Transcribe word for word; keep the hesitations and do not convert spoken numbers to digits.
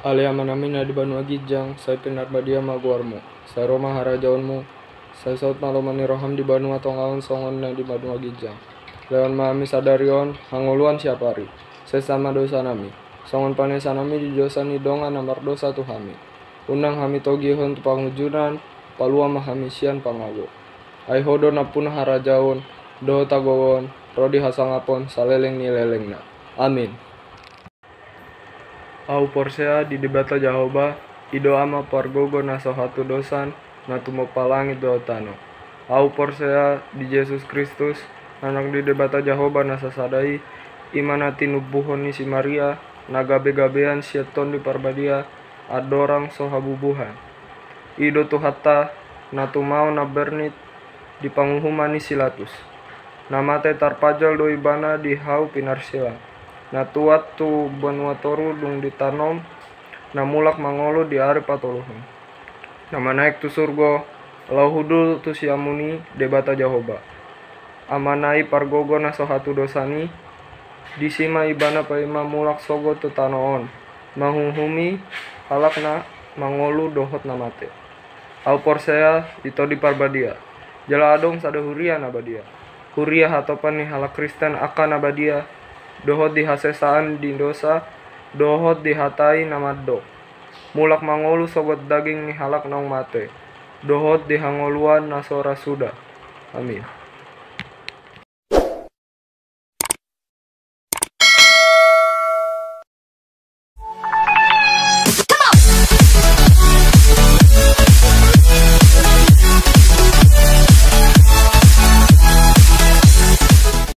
Ale Amanami na di banua ginjang, sai pinarbadia ma goarmu. Sai ro ma harajaonmu. Sai saut ma lomo ni roham di banua tonga on songon na di banua ginjang. Lehon ma hami sadari on hangoluan siapari. Sesa ma dosanami, songon panesanami di dosa ni dongan na mardosa tu hami. Unang hami togihon tu pangunjunan. Palua ma hami sian pangago. Ai Ho do nampuna harajaon, dohot hagogoon, ro di hasangapon saleleng ni lelengna. Amin. Ahu porsea di Debata Jahowa, i do Ama pargogo na so hatudosan, na tumompa langit dohot tano. Ahu porsea di Jesus Kristus, Anak ni Debata Jahowa na sasada i, i ma na tinumbuhon ni si Maria, na gabegabean sian Tondi Parbadia, andorang so habubuhan. I do Tuhanta, na tumao na bernit di panguhuman ni si Latus. Na mate tarpajal do Ibana di hau pinarsilang. Na tuat tu banua toru dung ditanom, na mulak mangolu di ari patoluhon. Na manaek tu surgo, laho hundul tu siamun i Debata Jahowa. Amana i pargogo na so hatudosan i, disi ma Ibana paima mulak sogot tu tano on, manguhumi halak na mangolu dohot na mate. Ahu porsea di Tondi Parbadia, jala adong sada huria na badia. Huria hatopan ni halak Kristen angka na badia, dohot di hasesaan ni dosa, dohot di hata i na mandok. Mulak mangolu sogot daging ni halak naung mate, dohot di hangoluan na so ra suda. Amin.